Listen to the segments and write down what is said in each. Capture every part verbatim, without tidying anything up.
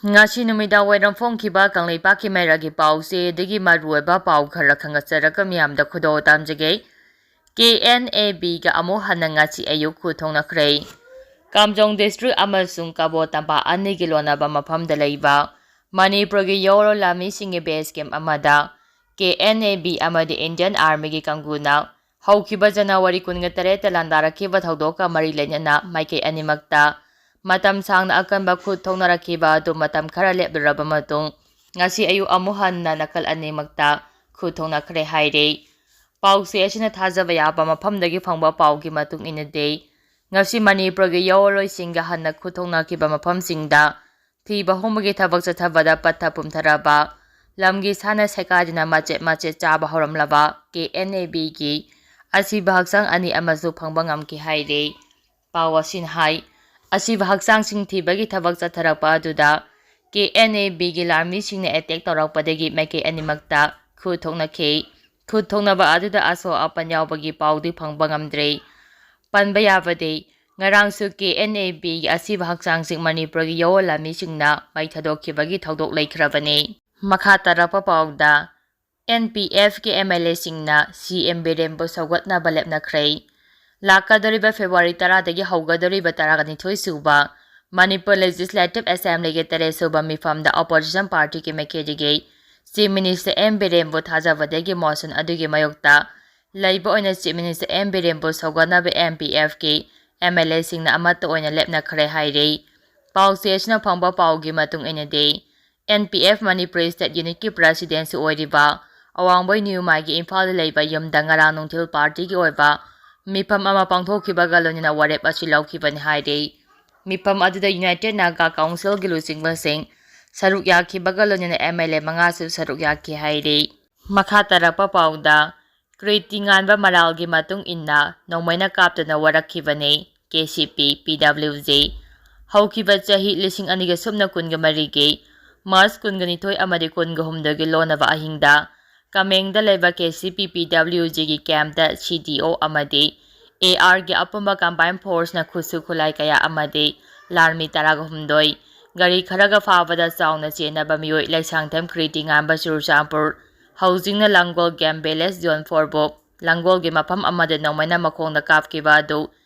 ꯉꯁꯤ ꯅꯨꯃꯤꯗꯥꯡ ꯋꯥꯏꯔꯝ ꯐꯣꯡꯈꯤꯕ ꯀꯪꯂꯩꯄꯥꯛꯀꯤ ꯃꯩꯔꯥꯒꯤ ꯄꯥꯎꯆꯦꯗꯒꯤ ꯃꯔꯨꯑꯣꯏꯕ ꯄꯥꯎ ꯈꯔ ꯈꯪꯒꯠꯆꯔꯒ ꯃꯤꯌꯥꯝꯗ ꯈꯨꯗꯣꯜ ꯇꯝꯖꯒꯦ꯫ ꯀꯦ ꯑꯦꯟ ꯑꯦ ꯕꯤꯒ ꯑꯃꯨꯛ ꯍꯟꯅ ꯉꯁꯤ ꯑꯌꯨꯛ ꯈꯨꯠ ꯊꯣꯛꯅꯈ꯭ꯔꯦ꯫ ꯀꯥꯝꯖꯣꯡ ꯗꯤꯁꯇ꯭ꯔꯤꯛ ꯑꯃꯁꯨꯡ ꯀꯕꯣ ꯇꯝꯄꯥꯛ ꯑꯅꯤꯒꯤ ꯂꯣꯟꯅꯕ ꯃꯐꯝꯗ ꯂꯩꯕ ꯃꯅꯤꯄꯨꯔꯒꯤ ꯌꯥꯑꯣꯔꯣꯏ ꯂꯥꯟꯃꯤꯁꯤꯡꯒꯤ ꯕꯦꯁ ꯀꯦꯝꯞ ꯑꯃꯗ ꯀꯦ ꯑꯦꯟ ꯑꯦ ꯕꯤ ꯑꯃꯗꯤ ꯏꯟꯗꯤꯌꯟ ꯑꯥꯔꯃꯤꯒꯤ ꯀꯥꯡꯕꯨꯅ ꯍꯧꯈꯤꯕ ꯖꯅꯋꯥꯔꯤ ꯀꯨꯟꯒ ꯇꯔꯦꯠꯇ ꯂꯥꯟꯗꯥꯔꯛꯈꯤꯕ ꯊꯧꯗꯣꯛꯀ ꯃꯔꯤ ꯂꯩꯅꯅ ꯃꯥꯏꯀꯩ ꯑꯅꯤꯃꯛꯇ ꯃꯇꯝ ꯁꯥꯡꯅ ꯑꯀꯟꯕ ꯈꯨꯠ ꯊꯣꯛꯅꯔꯛꯈꯤꯕ ꯑꯗꯨ ꯃꯇꯝ ꯈꯔ ꯂꯦꯞꯂꯨꯔꯕ ꯃꯇꯨꯡ, ꯉꯁꯤ ꯑꯌꯨꯛ ꯑꯃꯨꯛ ꯍꯟꯅ ꯅꯥꯀꯜ ꯑꯅꯤꯃꯛꯇ ꯈꯨꯠ ꯊꯣꯛꯅꯈ꯭ꯔꯦ ꯍꯥꯏꯔꯤ꯫ ꯄꯥꯎꯆꯦ ꯑꯁꯤꯅ ꯊꯥꯖꯕ ꯌꯥꯕ ꯃꯐꯝꯗꯒꯤ ꯐꯪꯕ ꯄꯥꯎꯒꯤ ꯃꯇꯨꯡ ꯏꯟꯅꯗꯤ, ꯉꯁꯤ ꯃꯅꯤꯄꯨꯔꯒꯤ ꯌꯥꯑꯣꯔꯣꯏꯁꯤꯡꯒ ꯍꯟꯅ ꯈꯨꯠ ꯊꯣꯛꯅꯈꯤꯕ ꯃꯐꯝꯁꯤꯡꯗ ꯊꯤꯕ ꯍꯨꯝꯕꯒꯤ ꯊꯕꯛ ꯆꯠꯊꯕꯗ ꯄꯠꯊ ꯄꯨꯝꯊꯔꯕ ꯂꯝꯒꯤ ꯁꯥꯅ ꯁꯦꯀꯥꯏꯗꯨꯅ ꯃꯆꯦꯠ ꯃꯆꯦꯠ ꯆꯥꯕ ꯍꯧꯔꯝꯂꯕ ꯀꯦ ꯑꯦꯟ ꯑꯦ ꯕꯤꯒꯤ ꯑꯁꯤꯕ ꯍꯛꯆꯥꯡ ꯑꯅꯤ ꯑꯃꯁꯨ ꯐꯪꯕ ꯉꯝꯈꯤ ꯍꯥꯏꯔꯤ꯫ ꯄꯥꯎ ꯑꯁꯤꯅ ꯍꯥꯏ, ꯑꯁꯤꯕ ꯍꯛꯆꯥꯡꯁꯤꯡ ꯊꯤꯕꯒꯤ ꯊꯕꯛ ꯆꯠꯊꯔꯛꯄ ꯑꯗꯨꯗ ꯀꯦ ꯑꯦꯟ ꯑꯦ ꯕꯤꯒꯤ ꯂꯥꯟꯃꯤꯁꯤꯡꯅ ꯑꯦꯇꯦꯛ ꯇꯧꯔꯛꯄꯗꯒꯤ ꯃꯥꯏꯀꯩ ꯑꯅꯤꯃꯛꯇ ꯈꯨꯠ ꯊꯣꯛꯅꯈꯤ꯫ ꯈꯨꯠ ꯊꯣꯛꯅꯕ ꯑꯗꯨꯗ ꯑꯁꯣꯛ ꯑꯄꯟ ꯌꯥꯎꯕꯒꯤ ꯄꯥꯎꯗꯤ ꯐꯪꯕ ꯉꯝꯗ꯭ꯔꯤ꯫ ꯄꯟꯕ ꯌꯥꯕꯗꯤ, ꯉꯔꯥꯡꯁꯨ ꯀꯦ ꯑꯦꯟ ꯑꯦ ꯕꯤꯒꯤ ꯑꯁꯤꯕ ꯍꯛꯆꯥꯡꯁꯤꯡ ꯃꯅꯤꯄꯨꯔꯒꯤ ꯌꯥꯑꯣꯔꯣꯏ ꯂꯥꯟꯃꯤꯁꯤꯡꯅ ꯃꯩ ꯊꯥꯗꯣꯛꯈꯤꯕꯒꯤ ꯊꯧꯗꯣꯛ ꯂꯩꯈ꯭ꯔꯕꯅꯤ꯫ ꯃꯈꯥ ꯇꯥꯔꯛꯄ ꯄꯥꯎꯗ, ꯑꯦꯟ ꯄꯤ ꯑꯦꯐꯀꯤ ꯑꯦꯝ ꯑꯦꯜ ꯑꯦꯁꯤꯡꯅ ꯁꯤ ꯑꯦꯝ ꯕꯤꯔꯦꯟꯕꯨ ꯁꯧꯒꯠꯅꯕ ꯂꯦꯞꯅꯈ꯭ꯔꯦ꯫ ꯂꯥꯛꯀꯗꯧꯔꯤꯕ ꯐꯦꯕ꯭ꯔꯨꯋꯥꯔꯤ ꯇꯔꯥꯗꯒꯤ ꯍꯧꯒꯗꯧꯔꯤꯕ ꯇꯔꯥꯅꯤꯊꯣꯏ ꯁꯨꯕ ꯃꯅꯤꯄꯨꯔ ꯂꯦꯖꯤꯁꯂꯦꯇꯤꯚ ꯑꯦꯁꯦꯝꯕ꯭ꯂꯤꯒꯤ ꯇꯔꯦꯠ ꯁꯨꯕ ꯃꯤꯐꯝꯗ ꯑꯣꯄꯣꯖꯤꯁꯟ ꯄꯥꯔꯇꯤꯒꯤ ꯃꯥꯏꯀꯩꯗꯒꯤ ꯆꯤꯐ ꯃꯤꯅꯤꯁꯇꯔ ꯑꯦꯝ ꯕꯤꯔꯦꯟꯕꯨ ꯊꯥꯖꯕꯗꯒꯤ ꯃꯣꯁꯟ ꯑꯗꯨꯒꯤ ꯃꯥꯌꯣꯛꯇ ꯂꯩꯕ ꯑꯣꯏꯅ ꯆꯤꯐ ꯃꯤꯅꯤꯁꯇꯔ ꯑꯦꯝ ꯕꯤꯔꯦꯟꯕꯨ ꯁꯧꯒꯠꯅꯕ ꯑꯦꯟ ꯄꯤ ꯑꯦꯐꯀꯤ ꯑꯦꯝ ꯑꯦꯜ ꯑꯦꯁꯤꯡꯅ ꯑꯃꯠꯇ ꯑꯣꯏꯅ ꯂꯦꯞꯅꯈ꯭ꯔꯦ ꯍꯥꯏꯔꯤ꯫ ꯄꯥꯎꯆꯦ ꯑꯁꯤꯅ ꯐꯪꯕ ꯄꯥꯎꯒꯤ ꯃꯇꯨꯡ ꯏꯟꯅꯗꯤ, N P F Manipuri state ꯌꯨꯅꯤꯠꯀꯤ ꯄ꯭ꯔꯦꯁꯤꯗꯦꯟꯁꯨ ꯑꯣꯏꯔꯤꯕ ꯑꯋꯥꯡꯕꯣꯏ ꯅ꯭ꯌꯨꯃꯥꯏꯒꯤ ꯏꯝꯐꯥꯜꯗ ꯂꯩꯕ ꯌꯨꯝꯗ ꯉꯔꯥꯡ ꯅꯨꯡꯊꯤꯜ ꯄꯥꯔꯇꯤꯒꯤ ꯑꯣꯏꯕ ꯃꯤꯐꯝ ꯑꯃ ꯄꯥꯡꯊꯣꯛꯈꯤꯕꯒ ꯂꯣꯏꯅꯅ ꯋꯥꯔꯦꯞ ꯑꯁꯤ ꯂꯧꯈꯤꯕꯅꯤ ꯍꯥꯏꯔꯤ꯫ ꯃꯤꯐꯝ ꯑꯗꯨꯗ ꯌꯨꯅꯥꯏꯇꯦꯗ ꯅꯥꯒꯥ ꯀꯥꯎꯟꯁꯤꯜꯒꯤ ꯂꯨꯆꯤꯡꯕꯁꯤꯡ ꯁꯔꯨꯛ ꯌꯥꯈꯤꯕꯒ ꯂꯣꯏꯅꯅ ꯑꯦꯝ ꯑꯦꯜ ꯑꯦ ꯃꯉꯥꯁꯨ ꯁꯔꯨꯛ ꯌꯥꯈꯤ ꯍꯥꯏꯔꯤ꯫ ꯃꯈꯥ ꯇꯥꯔꯛꯄ ꯄꯥꯎꯗ, ꯀ꯭ꯔꯤꯇꯤ ꯉꯥꯟꯕ ꯃꯔꯥꯜꯒꯤ ꯃꯇꯨꯡ ꯏꯟꯅ ꯅꯣꯡꯃꯩꯅ ꯀꯥꯞꯇꯨꯅ ꯋꯥꯔꯛꯈꯤꯕꯅꯤ꯫ ꯀꯦ ꯁꯤ ꯄꯤ, ꯄꯤ ꯗꯕ꯭ꯂꯤꯎ ꯖꯤ꯫ ꯍꯧꯈꯤꯕ ꯆꯍꯤ ꯂꯤꯁꯤꯡ ꯑꯅꯤꯒ ꯁꯨꯞꯅ ꯀꯨꯟꯒ ꯃꯔꯤꯒꯤ ꯃꯥꯔꯆ ꯀꯨꯟꯒ ꯅꯤꯊꯣꯏ ꯑꯃꯗꯤ ꯀꯨꯟꯒ ꯍꯨꯝꯗꯣꯏꯒꯤ ꯂꯣꯟꯅꯕ ꯑꯍꯤꯡꯗ ꯀꯃꯦꯡꯗ ꯂꯩꯕ ꯀꯦ ꯁꯤ ꯄꯤ, ꯄꯤ ꯗꯕ꯭ꯂꯤꯎ ꯖꯤꯒꯤ ꯀꯦꯝꯞꯇ ꯁꯤ ꯗꯤ ꯑꯣ ꯑꯃꯗꯤ ꯑꯦ ꯑꯥꯔꯒꯤ ꯑꯄꯨꯟꯕ ꯀꯝꯕꯥꯏꯟ ꯐꯣꯔꯁꯅ ꯈꯨꯠꯁꯨ ꯈꯨꯠꯂꯥꯏ ꯀꯌꯥ ꯑꯃꯗꯤ ꯂꯥꯟꯃꯤ ꯇꯔꯥꯒ ꯍꯨꯝꯗꯣꯏ, ꯒꯥꯔꯤ ꯈꯔꯒ ꯐꯥꯕꯗ ꯆꯥꯎꯅ ꯆꯦꯟꯅꯕ ꯃꯤꯑꯣꯏ ꯂꯩꯁꯥꯡꯊꯦꯝ ꯀ꯭ꯔꯤꯇꯤꯉꯥꯟꯕ ꯆꯨꯔꯆꯥꯟꯄꯨꯔ ꯍꯧꯖꯤꯡꯅ ꯂꯥꯡꯒꯣꯜ ꯒꯦꯝ ꯚꯤꯂꯦꯖ ꯖꯣꯟ ꯐꯣꯔꯕꯨ ꯂꯥꯡꯒꯣꯜꯒꯤ ꯃꯐꯝ ꯑꯃꯗ ꯅꯣꯡꯃꯩꯅ ꯃꯈꯣꯡꯗ ꯀꯥꯞꯈꯤꯕ ꯑꯗꯨ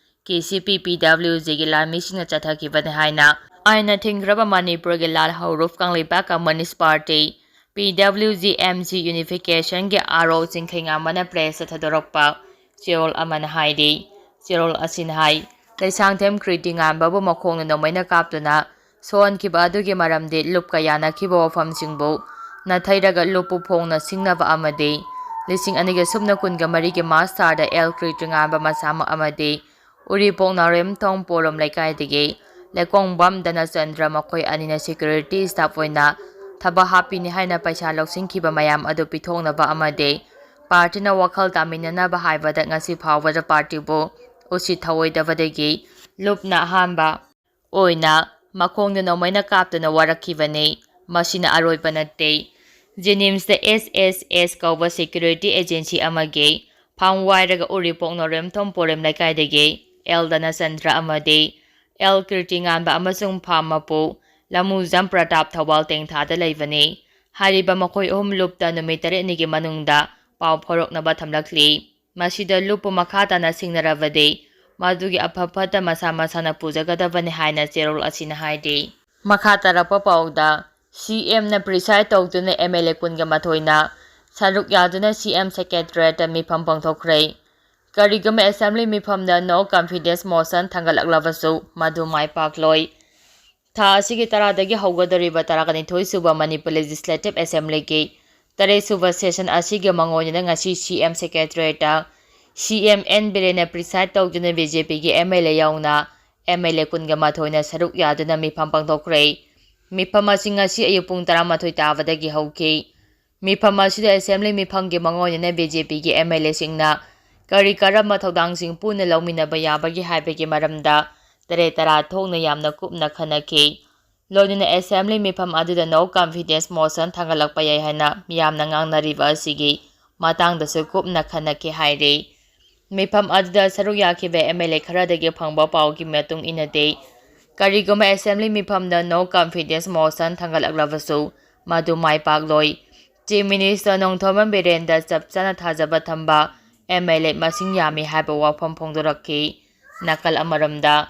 ꯀꯦ ꯁꯤ ꯄꯤ ꯄꯤ ꯗꯕ꯭ꯂꯤꯎ ꯖꯤꯒꯤ ꯂꯥꯟꯃꯤꯁꯤꯡꯅ ꯆꯠꯊꯈꯤꯕꯅꯤ ꯍꯥꯏꯅ ꯑꯥꯏꯟꯅ ꯊꯤꯡꯈ꯭ꯔꯕ ꯃꯅꯤꯄꯨꯔꯒꯤ ꯂꯥꯜ ꯍꯧꯔꯨꯞ ꯀꯪꯂꯩꯄꯥꯛ communist party, P W G M G ꯌꯨꯅꯤꯐꯤꯀꯦꯁꯟꯒꯤ ꯑꯥꯔ ꯑꯣ ꯆꯤꯡꯈꯩꯉꯥꯝꯕꯅ ꯄ꯭ꯔꯦꯁꯇ ꯊꯥꯗꯣꯔꯛꯄ ꯆꯦꯔꯣꯜ ꯑꯃꯅ ꯍꯥꯏꯔꯤ꯫ ꯆꯦꯔꯣꯜ ꯑꯁꯤꯅ ꯍꯥꯏ, ꯂꯩꯁꯥꯡꯊꯦꯝ ꯀ꯭ꯔꯤꯇꯤꯉꯥꯟꯕꯕꯨ ꯃꯈꯣꯡꯅ ꯅꯣꯡꯃꯩꯅ ꯀꯥꯞꯇꯨꯅ ꯁꯣꯛꯍꯟꯈꯤꯕ ꯑꯗꯨꯒꯤ ꯃꯔꯝꯗꯤ ꯂꯨꯞꯀ ꯌꯥꯅꯈꯤꯕ ꯋꯥꯐꯝꯁꯤꯡꯕꯨ ꯅꯥꯊꯩꯔꯒ ꯂꯨꯞꯄꯨ ꯐꯣꯡꯅ ꯁꯤꯡꯅꯕ ꯑꯃꯗꯤ ꯂꯤꯁꯤꯡ ꯑꯅꯤꯒ ꯁꯨꯞꯅ ꯀꯨꯟꯒ ꯃꯔꯤꯒꯤ ꯃꯥꯔꯆ ꯊꯥꯗ ꯑꯦꯜ ꯀ꯭ꯔꯤꯇꯤꯉꯥꯟꯕ ꯃꯁꯥꯃꯛ ꯑꯃꯗꯤ ꯎꯔꯤꯄꯣꯛ ꯅꯥꯎꯔꯦꯝꯊꯣꯡ ꯄꯣꯔꯣꯝ ꯂꯩꯀꯥꯏꯗꯒꯤ ꯂꯩꯀꯣꯡꯕꯝ ꯙꯅꯆꯟꯗ꯭ꯔ ꯃꯈꯣꯏ ꯑꯅꯤꯅ ꯁꯦꯀ꯭ꯌꯨꯔꯤꯇꯤ ꯁ꯭ꯇꯥꯐ ꯑꯣꯏꯅ ꯊꯕꯛ ꯍꯥꯞꯄꯤꯅꯤ ꯍꯥꯏꯅ ꯄꯩꯁꯥ ꯂꯧꯁꯤꯟꯈꯤꯕ ꯃꯌꯥꯝ ꯑꯗꯨ ꯄꯤꯊꯣꯛꯅꯕ ꯑꯃꯗꯤ ꯄꯥꯔꯇꯤꯅ ꯋꯥꯈꯜ ꯇꯥꯃꯤꯟꯅꯅꯕ ꯍꯥꯏꯕꯗ ꯉꯁꯤ ꯐꯥꯎꯕꯗ ꯄꯥꯔꯇꯤꯕꯨ ꯎꯁꯤꯠ ꯊꯑꯣꯏꯗꯕꯗꯒꯤ ꯂꯨꯞꯅ ꯑꯍꯥꯟꯕ ꯑꯣꯏꯅ ꯃꯈꯣꯡꯗ ꯅꯣꯡꯃꯩꯅ ꯀꯥꯞꯇꯨꯅ ꯋꯥꯔꯛꯈꯤꯕꯅꯤ꯫ ꯃꯁꯤꯅ ꯑꯔꯣꯏꯕ ꯅꯠꯇꯦ꯫ ꯖꯦꯅꯤꯝꯁꯇ ꯑꯦꯁ ꯑꯦꯁ ꯑꯦꯁ ꯀꯧꯕ ꯁꯦꯀ꯭ꯌꯨꯔꯤꯇꯤ ꯑꯦꯖꯦꯟꯁꯤ ꯑꯃꯒꯤ ꯐꯥꯝ ꯋꯥꯏꯔꯒ ꯎꯔꯤꯄꯣꯛ ꯅꯣꯔꯦꯝꯊꯣꯡ ꯄꯣꯔꯦꯝ ꯂꯩꯀꯥꯏꯗꯒꯤ ꯑꯦꯜ ꯙꯅꯆꯟꯗ꯭ꯔ ꯑꯃꯗꯤ ꯑꯦꯜ ꯀꯤꯔꯇꯤꯉꯥꯟꯕ ꯑꯃꯁꯨꯡ ꯐꯥꯝ ꯃꯄꯨ ꯂꯃꯨꯖꯝ ꯄ꯭ꯔꯇꯥꯞ ꯊꯧꯕꯥꯜ ꯇꯦꯡꯊꯥꯗ ꯂꯩꯕꯅꯤ꯫ ꯍꯥꯏꯔꯤꯕ ꯃꯈꯣꯏ ꯑꯍꯨꯝ ꯂꯨꯞꯇ ꯅꯨꯃꯤꯠ ꯇꯔꯦꯠꯅꯤꯒꯤ ꯃꯅꯨꯡꯗ ꯄꯥꯎ ꯐꯥꯎꯔꯛꯅꯕ ꯊꯝꯂꯛꯂꯤ꯫ ꯃꯁꯤꯗ ꯂꯨꯞꯄ ꯃꯈꯥ ꯇꯥꯅ ꯁꯤꯡꯅꯔꯕꯗꯤ ꯃꯗꯨꯒꯤ ꯑꯐ ꯐꯠꯇ ꯃꯁꯥ ꯃꯁꯥꯅ ꯄꯨꯖꯒꯗꯕꯅꯤ ꯍꯥꯏꯅ ꯆꯦꯔꯣꯜ ꯑꯁꯤꯅ ꯍꯥꯏꯔꯤ꯫ ꯃꯈꯥ ꯇꯥꯔꯛꯄ ꯄꯥꯎꯗ, ꯁꯤ ꯑꯦꯝꯅ ꯄ꯭ꯔꯤꯁꯥꯏꯗ ꯇꯧꯗꯨꯅ ꯑꯦꯝ ꯑꯦꯜ ꯑꯦ ꯀꯨꯟꯒ ꯃꯥꯊꯣꯏꯅ ꯁꯔꯨꯛ ꯌꯥꯗꯨꯅ ꯁꯤ ꯑꯦꯝ ꯁꯦꯀ꯭ꯔꯦꯇꯔꯤꯌꯦꯠꯇ ꯃꯤꯐꯝ ꯄꯥꯡꯊꯣꯛꯈ꯭ꯔꯦ꯫ ꯀꯔꯤꯒꯨꯝꯕ ꯑꯦꯁꯦꯝꯕ꯭ꯂꯤ ꯃꯤꯐꯝꯗ ꯅꯣ ꯀꯟꯐꯤꯗꯦꯟꯁ ꯃꯣꯁꯟ ꯊꯥꯡꯒꯠꯂꯛꯂꯕꯁꯨ ꯃꯗꯨ ꯃꯥꯏ ꯄꯥꯛꯂꯣꯏ꯫ ꯊꯥ ꯑꯁꯤꯒꯤ ꯇꯔꯥꯗꯒꯤ ꯍꯧꯒꯗꯧꯔꯤꯕ ꯇꯔꯥꯒ ꯅꯤꯊꯣꯏ ꯁꯨꯕ ꯃꯅꯤꯄꯨꯔ ꯂꯦꯖꯤꯁꯂꯦꯇꯤꯚ ꯑꯦꯁꯦꯝꯕ꯭ꯂꯤꯒꯤ ꯇꯔꯦꯠ ꯁꯨꯕ ꯁꯦꯁꯟ ꯑꯁꯤꯒꯤ ꯃꯥꯡꯑꯣꯏꯅꯅ ꯉꯁꯤ ꯁꯤ ꯑꯦꯝ ꯁꯦꯀ꯭ꯔꯦꯇꯔꯤꯌꯦꯠꯇ ꯁꯤ ꯑꯦꯝ ꯑꯦꯟ ꯕꯤꯔꯦꯟꯅ ꯄ꯭ꯔꯤꯁꯥꯏꯗ ꯇꯧꯗꯨꯅ ꯕꯤ ꯖꯦ ꯄꯤꯒꯤ ꯑꯦꯝ ꯑꯦꯜ ꯑꯦ ꯌꯥꯎꯅ ꯑꯦꯝ ꯑꯦꯜ ꯑꯦ ꯀꯨꯟꯒ ꯃꯥꯊꯣꯏꯅ ꯁꯔꯨꯛ ꯌꯥꯗꯨꯅ ꯃꯤꯐꯝ ꯄꯥꯡꯊꯣꯛꯈ꯭ꯔꯦ꯫ ꯃꯤꯐꯝ ꯑꯁꯤ ꯉꯁꯤ ꯑꯌꯨꯛ ꯄꯨꯡ ꯇꯔꯥꯃꯥꯊꯣꯏ ꯇꯥꯕꯗꯒꯤ ꯍꯧꯈꯤ꯫ ꯃꯤꯐꯝ ꯑꯁꯤꯗ ꯑꯦꯁꯦꯝꯕ꯭ꯂꯤ ꯃꯤꯐꯝꯒꯤ ꯃꯥꯡꯑꯣꯏꯅꯅ ꯕꯤ ꯖꯦ ꯄꯤꯒꯤ ꯑꯦꯝ ꯑꯦꯜ ꯑꯦꯁꯤꯡꯅ ꯀꯔꯤ ꯀꯔꯝꯕ ꯊꯧꯗꯥꯡꯁꯤꯡ ꯄꯨꯟꯅ ꯂꯧꯃꯤꯟꯅꯕ ꯌꯥꯕꯒꯦ ꯍꯥꯏꯕꯒꯤ ꯃꯔꯝꯗ ꯇꯔꯦꯠ ꯇꯔꯥ ꯊꯣꯛꯅ ꯌꯥꯝꯅ ꯀꯨꯞꯅ ꯈꯟꯅꯈꯤ꯫ ꯂꯣꯏꯅꯅ ꯑꯦꯁꯦꯝꯕ꯭ꯂꯤ ꯃꯤꯐꯝ ꯑꯗꯨꯗ ꯅꯣ ꯀꯟꯐꯤꯗꯦꯟꯁ ꯃꯣꯁꯟ ꯊꯥꯡꯒꯠꯂꯛꯄ ꯌꯥꯏ ꯍꯥꯏꯅ ꯃꯤꯌꯥꯝꯅ ꯉꯥꯡꯅꯔꯤꯕ ꯑꯁꯤꯒꯤ ꯃꯇꯥꯡꯗꯁꯨ ꯀꯨꯞꯅ ꯈꯟꯅꯈꯤ ꯍꯥꯏꯔꯤ꯫ ꯃꯤꯐꯝ ꯑꯗꯨꯗ ꯁꯔꯨꯛ ꯌꯥꯈꯤꯕ ꯑꯦꯝ ꯑꯦꯜ ꯑꯦ ꯈꯔꯗꯒꯤ ꯐꯪꯕ ꯄꯥꯎꯒꯤ ꯃꯇꯨꯡ ꯏꯟꯅꯗꯤ, ꯀꯔꯤꯒꯨꯝꯕ assembly ꯃꯤꯐꯝꯗ no confidence motion ꯊꯥꯡꯒꯠꯂꯛꯂꯕꯁꯨ ꯃꯗꯨ ꯃꯥꯏ ꯄꯥꯛꯂꯣꯏ꯫ Chief Minister ꯅꯣꯡꯊꯣꯝꯕꯝ ꯕꯤꯔꯦꯟꯗ ꯆꯞ ꯆꯥꯅ ꯊꯥꯖꯕ ꯊꯝꯕ M L A ꯃꯁꯤꯡ ꯌꯥꯝꯃꯤ ꯍꯥꯏꯕ ꯋꯥꯐꯝ ꯐꯣꯡꯗꯣꯔꯛꯈꯤ꯫ ꯅꯥꯀꯜ ꯑꯃꯔꯣꯝꯗ,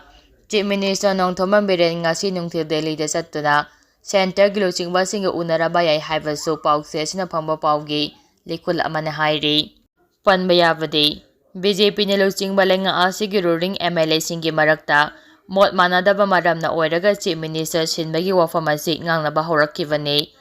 Chief Minister ꯅꯣꯡꯊꯣꯝꯕꯝ ꯕꯤꯔꯦꯟ ꯉꯁꯤ ꯅꯨꯡꯊꯤꯜ ꯗꯦꯜꯂꯤꯗ ꯆꯠꯇꯨꯅ centreꯒꯤ ꯂꯨꯆꯤꯡꯕꯁꯤꯡꯒ ꯎꯅꯔꯕ ꯌꯥꯏ ꯍꯥꯏꯕꯁꯨ ꯄꯥꯎꯆꯦ ꯑꯁꯤꯅ ꯐꯪꯕ ꯄꯥꯎꯒꯤ ꯂꯤꯈꯨꯜ ꯑꯃꯅ ꯍꯥꯏꯔꯤ꯫ ꯄꯟꯕ ꯌꯥꯕꯗꯤ, B J Pꯅ ꯂꯨꯆꯤꯡꯕ ꯂꯩꯉꯥꯛ ꯑꯁꯤꯒꯤ ruling M L Aꯁꯤꯡꯒꯤ ꯃꯔꯛꯇ ꯃꯣꯠ ꯃꯥꯟꯅꯗꯕ ꯃꯔꯝꯅ ꯑꯣꯏꯔꯒ Chief Minister ꯁꯤꯟꯕꯒꯤ ꯋꯥꯐꯝ ꯑꯁꯤ ꯉꯥꯡꯅꯕ ꯍꯧꯔꯛꯈꯤꯕꯅꯤ꯫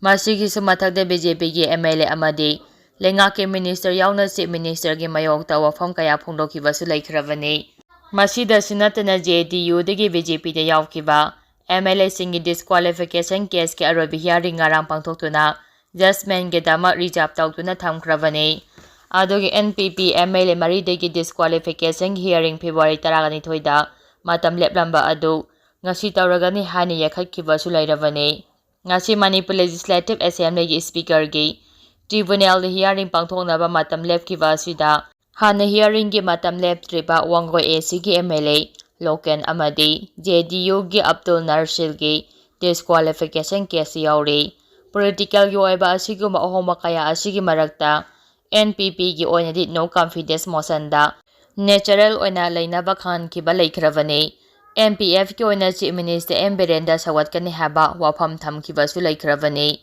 ꯃꯁꯤꯒꯤꯁꯨ ꯃꯊꯛꯇ B J Pꯒꯤ M L A ꯑꯃꯗꯤ ꯂꯩꯉꯥꯛꯀꯤ minister ꯌꯥꯎꯅ Chief Ministerꯒꯤ ꯃꯥꯌꯣꯛꯇ ꯋꯥꯐꯝ ꯀꯌꯥ ꯐꯣꯡꯗꯣꯛꯈꯤꯕꯁꯨ ꯂꯩꯈ꯭ꯔꯕꯅꯤ꯫ ꯃꯁꯤꯗꯁꯨ ꯅꯠꯇꯅ J D Uꯗꯒꯤ B J Pꯗ ꯌꯥꯎꯈꯤꯕ M L Aꯁꯤꯡꯒꯤ disqualification caseꯀꯤ ꯑꯔꯣꯏꯕ hearing ꯉꯔꯥꯡ ꯄꯥꯡꯊꯣꯛꯇꯨꯅ judgmentꯒꯤꯗꯃꯛ reserve ꯇꯧꯗꯨꯅ ꯊꯝꯈ꯭ꯔꯕꯅꯤ꯫ ꯑꯗꯨꯒ N P P M L A ꯃꯔꯤꯗꯒꯤ disqualification hearing February ꯇꯔꯥꯅꯤꯊꯣꯏꯗ ꯃꯇꯝ ꯂꯦꯞꯂꯝꯕ ꯑꯗꯨ ꯉꯁꯤ ꯇꯧꯔꯒꯅꯤ ꯍꯥꯏꯅ ꯌꯥꯏꯈꯠꯈꯤꯕꯁꯨ ꯂꯩꯔꯕꯅꯤ꯫ ꯉꯁꯤ ꯃꯅꯤꯄꯨꯔ Legislative Assemblyꯒꯤ Speakerꯒꯤ tribunalꯗ hearing ꯄꯥꯡꯊꯣꯛꯅꯕ ꯃꯇꯝ ꯂꯦꯞꯈꯤꯕ ꯑꯁꯤꯗ ꯍꯥꯟꯅ hearingꯒꯤ ꯃꯇꯝ ꯂꯦꯞꯇ꯭ꯔꯤꯕ ꯋꯥꯡꯒꯣꯏ ACꯒꯤ M L A ꯂꯣꯀꯦꯟ ꯑꯃꯗꯤ J D Uꯒꯤ ꯑꯕꯗꯨꯜ ꯅꯥꯁꯤꯔꯒꯤ disqualification case ꯌꯥꯎꯔꯤ꯫ Politicalꯒꯤ ꯑꯣꯏꯕ ꯑꯁꯤꯒꯨꯝꯕ ꯑꯍꯣꯡꯕ ꯀꯌꯥ ꯑꯁꯤꯒꯤ ꯃꯔꯛꯇ N P Pꯒꯤ ꯑꯣꯏꯅꯗꯤ no confidence motionꯗ natural ꯑꯣꯏꯅ ꯂꯩꯅꯕ ꯈꯪꯍꯟꯈꯤꯕ ꯂꯩꯈ꯭ꯔꯕꯅꯤ꯫ N P Fꯀꯤ ꯑꯣꯏꯅ Chief Minister M ꯕꯤꯔꯦꯟꯗ ꯁꯧꯒꯠꯀꯅꯤ ꯍꯥꯏꯕ ꯋꯥꯐꯝ ꯊꯝꯈꯤꯕꯁꯨ ꯂꯩꯈ꯭ꯔꯕꯅꯤ꯫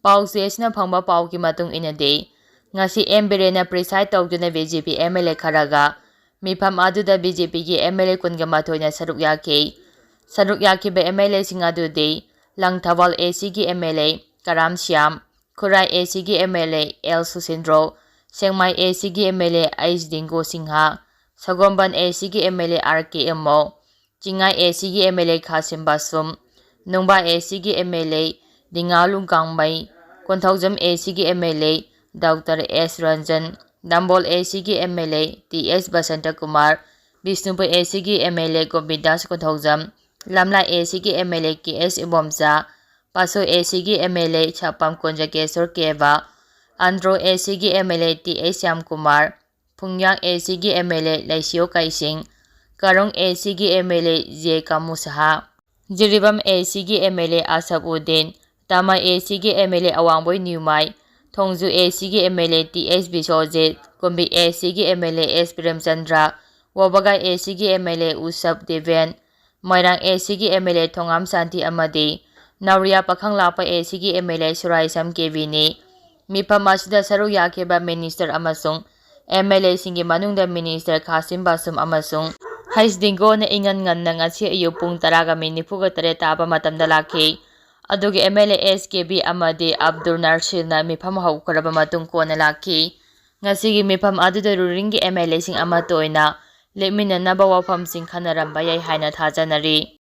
ꯄꯥꯎꯆꯦ ꯑꯁꯤꯅ ꯐꯪꯕ ꯄꯥꯎꯒꯤ ꯃꯇꯨꯡ ꯏꯟꯅꯗꯤ, ꯉꯁꯤ M ꯕꯤꯔꯦꯟꯅ preside ꯇꯧꯗꯨꯅ B J P M L A ꯈꯔꯒ ꯃꯤꯐꯝ ꯑꯗꯨꯗ B J Pꯒꯤ M L A ꯀꯨꯟꯒ ꯃꯥꯊꯣꯏꯅ ꯁꯔꯨꯛ ꯌꯥꯈꯤ꯫ ꯁꯔꯨꯛ ꯌꯥꯈꯤꯕ M L Aꯁꯤꯡ ꯑꯗꯨꯗꯤ Langthabal ACꯒꯤ M L A Karam Shyam, Khurai ACꯒꯤ M L A L ꯁꯨꯁꯤꯟꯗ꯭ꯔꯣ, ꯁꯦꯡꯃꯥꯏ ACꯒꯤ M L A H ꯗꯤꯡꯒꯣ Singh, ꯁꯒꯣꯝꯕꯟ ACꯒꯤ M L A R K Imo, Chingai ACꯒꯤ M L A ꯈꯥꯁꯤꯝ ꯕꯥꯁꯨꯝ, ꯅꯨꯡꯕꯥ ACꯒꯤ M L A ꯗꯤꯉꯥꯂꯨꯡ ꯀꯥꯡꯃꯩ, Konthoujam ACꯒꯤ M L A Doctor S Ranjan, Nambol ACꯒꯤ M L A T S Basanta Kumar, Bishnupur ACꯒꯤ M L A ꯒꯣꯕꯤꯟꯗꯥꯁ Konthoujam, ꯂꯝꯂꯥꯏ ACꯒꯤ M L A K S Ibomcha, ꯄꯥꯁꯣ ACꯒꯤ M L A ꯁꯥꯄꯝ ꯀꯨꯟꯖꯀꯦꯁꯣꯔ cab, Andro ACꯒꯤ M L A T H Shyamkumar, ꯐꯨꯡꯌꯥꯡ ACꯒꯤ M L A ꯂꯩꯁꯤꯌꯣ ꯀꯩꯁꯤꯡ, ꯀꯥꯔꯣꯡ ꯑꯦ ꯁꯤꯒꯤ M L A J ꯀꯥꯃꯨ ꯁꯍꯥ, ꯖꯤꯔꯤꯕꯥꯝ ꯑꯦ ꯁꯤꯒꯤ M L A Asaf Uddin, ꯇꯥꯃꯥꯏ ꯑꯦ ꯁꯤꯒꯤ M L A ꯑꯋꯥꯡꯕꯣꯏ ꯅ꯭ꯌꯨꯃꯥꯏ, ꯊꯣꯡꯖꯨ ꯑꯦ ꯁꯤꯒꯤ M L A T ꯑꯦꯁ ꯕꯤꯁꯣꯖꯤꯠ, ꯀꯨꯝꯕꯤ ꯑꯦ ꯁꯤꯒꯤ M L A S Premchandra, ꯋꯥꯕꯒꯥꯏ ꯑꯦ ꯁꯤꯒꯤ M L A ꯎꯁꯞ Deben, ꯃꯣꯏꯔꯥꯡ ꯑꯦ ꯁꯤꯒꯤ M L A ꯊꯣꯉꯥꯝ ꯁꯥꯟꯇꯤ ꯑꯃꯗꯤ ꯅꯥꯎꯔꯤꯌꯥ ꯄꯥꯈꯪꯂꯥꯛꯄ ꯑꯦ ꯁꯤꯒꯤ ꯑꯦꯝ ꯑꯦꯜ ꯑꯦ ꯁꯨꯔꯥꯏꯁꯝ ꯀꯦꯕꯤꯅꯤ꯫ ꯃꯤꯐꯝ ꯑꯁꯤꯗ ꯁꯔꯨꯛ ꯌꯥꯈꯤꯕ ꯃꯤꯅꯤꯁꯇꯔ ꯑꯃꯁꯨꯡ ꯑꯦꯝ ꯑꯦꯜ ꯑꯦꯁꯤꯡꯒꯤ ꯃꯅꯨꯡꯗ ꯃꯤꯅꯤꯁꯇꯔ ꯈꯥꯁꯤꯝ ꯕꯥꯁꯨꯝ ꯑꯃꯁꯨꯡ ꯍꯩꯁ ꯗꯤꯡꯒꯣꯅ ꯏꯉꯟ ꯉꯟꯅ ꯉꯁꯤ ꯑꯌꯨꯛ ꯄꯨꯡ ꯇꯔꯥꯒ ꯃꯤꯅꯤꯠ ꯅꯤꯐꯨꯒ ꯇꯔꯦꯠ ꯇꯥꯕ ꯃꯇꯝꯗ ꯂꯥꯛꯈꯤ꯫ ꯑꯗꯨꯒ M L A S K B ꯑꯃꯗꯤ ꯑꯕꯗꯨꯜ ꯅꯥꯁꯤꯔꯅ ꯃꯤꯐꯝ ꯍꯧꯈ꯭ꯔꯕ ꯃꯇꯨꯡ ꯀꯣꯟꯅ ꯂꯥꯛꯈꯤ꯫ ꯉꯁꯤꯒꯤ ꯃꯤꯐꯝ ꯑꯗꯨꯗ ꯔꯨꯔꯤꯡꯒꯤ ꯑꯦꯝ ꯑꯦꯜ ꯑꯦꯁꯤꯡ ꯑꯃꯠꯇ ꯑꯣꯏꯅ ꯂꯦꯞꯃꯤꯟꯅꯅꯕ ꯋꯥꯐꯝꯁꯤꯡ ꯈꯟꯅꯔꯝꯕ ꯌꯥꯏ ꯍꯥꯏꯅ ꯊꯥꯖꯅꯔꯤ꯫